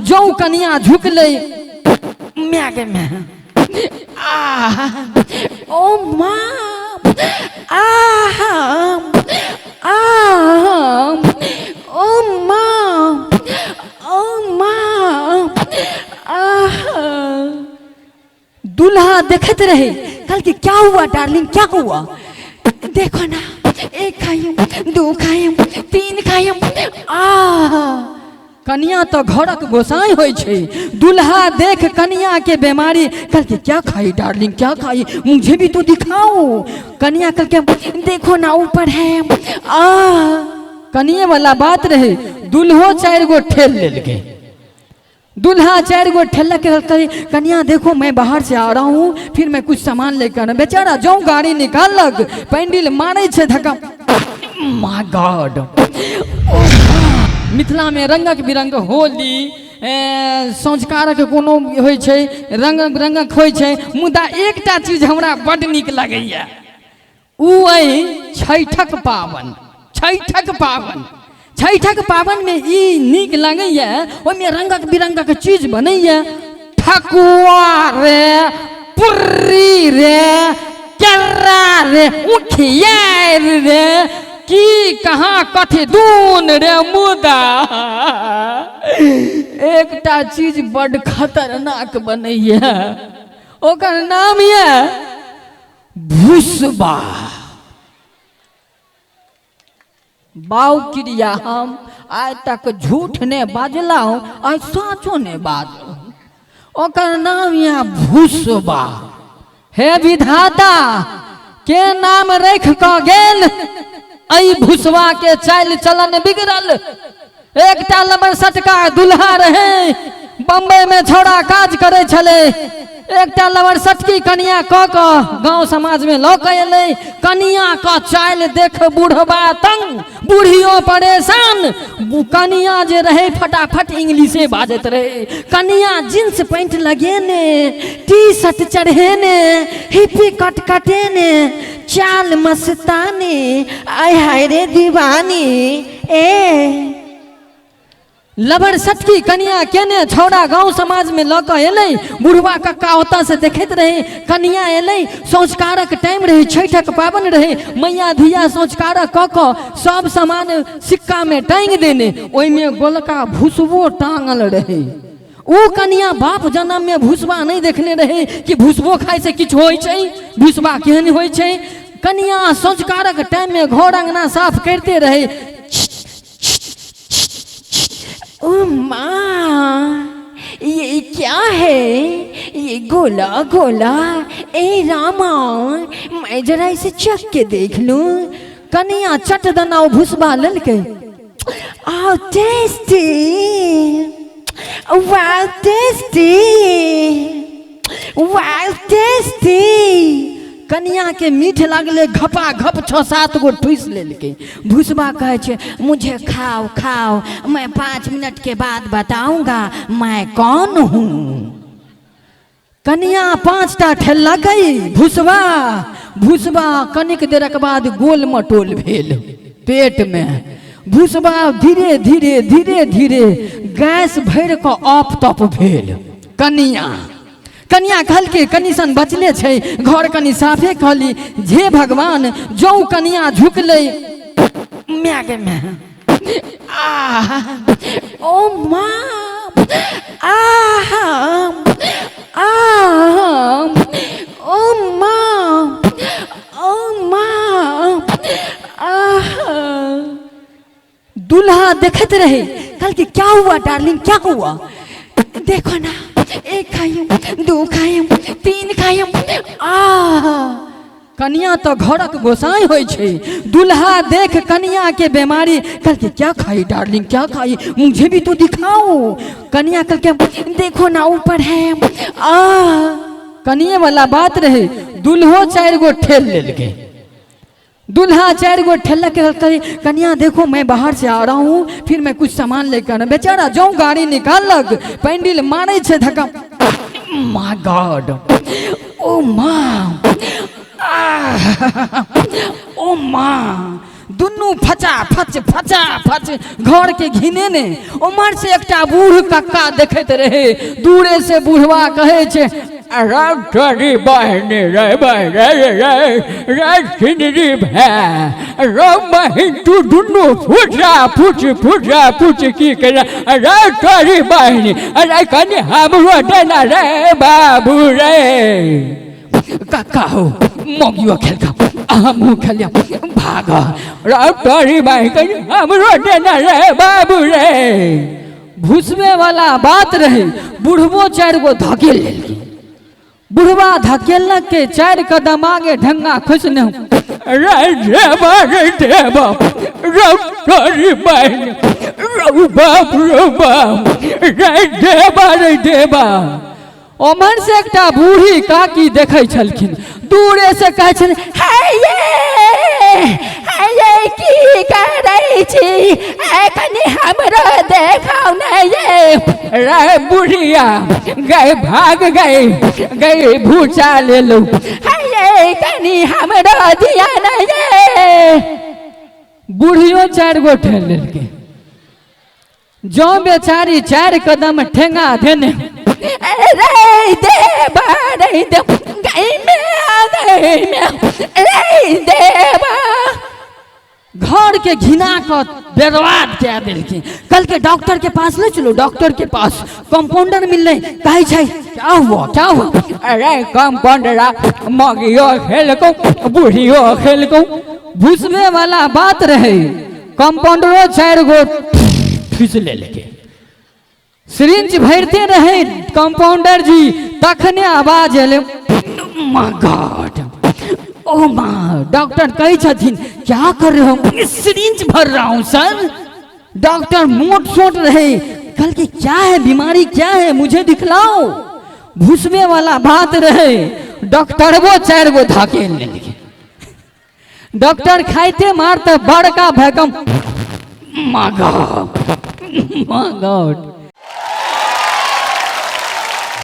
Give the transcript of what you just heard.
जौं कनिया झुकलै, माय गे माय, आ ओ माँ, आ आ ओ माँ, ओ माँ, आ। दूल्हा देखैत रहे, कहलकै क्या हुआ डार्लिंग, क्या हुआ? देखो ना, एक खाइम, दू खाइम, तीन खाइम, आ। कनिया तो घरक गोसाई होइ छै। दूल्हा देख कनिया के बीमारी, कहलकै क्या खाई डार्लिंग, क्या खाई, मुझे भी तो दिखाओ। कनिया कहलकै देखो ना, ऊपर है, आ। कनिए वाला बात रहे, दूल्हो चारि गो ठेल लेलकै। दूल्हा चारि गो ठेलक, कहलकै कनिया देखो, मैं बाहर से आ रहा हूँ, फिर मैं कुछ सामान लेकर। बेचारा जौं गाड़ी निकाललक, पैंडिल मारै छै धक्का, my God. Mithila में रंगक बिरंग होली, संस्कारक कोनो होइ छै, रंग रंगक होइ छै, मुदा एकटा चीज हमरा बड्ड नीक लगैया, उ अइ छठक पाबनि। छठक पाबनि, छठक पाबनिमे ई नीक लगैया, ओहिमे रंगक बिरंगक चीज बनैया, ठकुआ रे, पुर्री रे, केरा रे, उखियार रे, की कहाँ कथी दून रे, मुदा एकटा चीज बड्ड खतरनाक बनैया, ओकर नाम यऽ भुसबा। बाउ क्रिया, हम आइ तक झूठ नहि बाजलहुँ, आइ साँचो नहि बाजलहुँ। ओकर नाम यऽ भुसबा। हे विधाता, के नाम राखि कऽ गेल एहि भुसबा के चालि चलन बिगड़ल। एकटा लमर सटका दुल्हा रहे, बम्बई में छौड़ा काज करे छलै। एकटा लमर सटकी कनिया कऽ कऽ गाँव समाज में लऽ कऽ एलै। कनिया कऽ चालि देख बूढ़बा तंग, बूढ़ियो परेशान। कनिया जे रहे फटाफट इंग्लिशे बाजैत रहे। कनिया जींस पैंट लगेने, टी शर्ट चढ़ेने, हिप्पी कट कटेने, चाल मस्तानी, आय हाय रे दीवानी। ए लबर सटकी कनिया केने छौड़ा गाँव समाज में लऽ कऽ एलै। बुढ़वा कक्का ओतऽ से देखैत रहे। कनिया एलै, संस्कारक टाइम रहे, छठक पाबनि रहे। मैया धिया संस्कारक कऽ कऽ सब सामान सिक्का में टाँगि देने, ओहिमे गोलका भुसबो टाँगल रहे। ओ कनिया बाप जन्म में भुसबा नहि देखने रहे कि भुसबो खाइ से किछु होइ छै, भुसबा केहन होइ छै। कनिया संस्कारक टाइम में घर अंगना साफ करिते रहे। ओ माँ, ये क्या है, ये गोला गोला? ए रामा, मैं जरा इसे चख के देख लूं। कनिया चट दना ओ भुसबा लेलकै। आओ टेस्टी, वाह टेस्टी, वाह टेस्टी। कनिया के मीठ लागले, घपा घप 6 7 गो ठूस लेलकै। भुसबा कहै छै मुझे खाओ खाओ, मैं 5 मिनट के बाद बताऊंगा मैं कौन हूँ। कनिया 5टा ठेलकै भुसबा। भुसबा कनिक देरक बाद गोल मटोल भेल पेट में। भुसबा धीरे धीरे धीरे धीरे गैस भरि कऽ अप तप भेल। कनिया कनिया कहलकै कनि सन बचले छै, घर कनि साफे कहली। जे भगवान, जौं कनिया झुकलै, माय गे माय, आ ओ माँ, आ आ ओ माँ, ओ माँ, आ। दूल्हा देखैत रहे, कहलकै क्या हुआ डार्लिंग, क्या हुआ? देखो ना, एक खाइम, दू खाइम, तीन खाइम, आ। कनिया तो घरक गोसाई होइ छै। दूल्हा देख कनिया के बीमारी, कहलकै क्या खाई डार्लिंग, क्या खाई, मुझे भी तो दिखाओ। कनिया कहलकै देखो ना, ऊपर है, आ। कनिए वाला बात रहे, दूल्हो 4 गो ठेल लेलकै। दूल्हा 4 गो ठेलक, कहलकै कनिया देखो, मैं बाहर से आ रहा हूँ, फिर मैं कुछ सामान लेकर। बेचारा जौं गाड़ी निकाललक, पैंडिल मारै छै धक्का, my God, ओ माँ, ओ माँ। दुनू फचा फच फचा फच घर के घिने ने। उम्हर से एकटा बूढ़ कक्का देखैत रहे, दूरे से बूढ़वा कहै छै, राम तोरी बहनी रे रे रे रे छिनरी भै राम बहिन तू दुनू फुटा फुट फुटा फुट की करे राम तोरी बहनी, अरे कनि हमरो देना रे बाबू रे। कक्का हो मौगियो खेलका हमहूँ खेलिया भाग, राम तोरी बहन कनि हमरो देना रे बाबू रे। भूसवे वाला बात रहे, बुढ़बो 4 गो धकेल लेलकै। बुढ़वा धकेलक के 4 कदम आगे ढंगा खुश नहीं। रे देवा रे देवा राम तोरी बहन रौ बाप रौ बाप रे देवा रे देवा। ओम्हर से एकटा बूढ़ी काकी देखै छलखिन, दूरे से कहै छल, हे ये हे ये की करै छी, ए कनि हमरो देखाउ ने ये। रे बुढ़िया गए भाग गए गए भूसा ले लो, हे ये कनि हमरो दिया ने ये। बुढ़ियो 4 गो ठेल लेलकै। जँ बेचारी 4 कदम ठेंगा देने रे देवा रे देवा गई में गई में रे देवा। घर के घिना कऽ बर्बाद कए देलखिन। कल के डॉक्टर के पास ले चलो, डॉक्टर के पास कंपाउंडर मिललै, कहै छै क्या हुआ क्या हुआ। अरे कंपाउंडरा मगियो खेलको बुढ़ियो खेलको। भूसवे वाला बात रहे, कंपाउंडरो 4 गो खींच लेलकै। सिरिंज भरते रहे कंपाउंडर जी, तखने आवाज एलै, my God ओ माँ। डॉक्टर कहै छथिन क्या कर रहे हो, सिरिंज भर रहा हूँ सर। डॉक्टर मोट सोट रहे, कल के क्या है बीमारी क्या है मुझे दिखलाओ। भूसवे वाला बात रहे, डॉक्टरबो 4 गो धकेल लेलकै। डॉक्टर खाइते मारते बड़का भैकम, my God my God.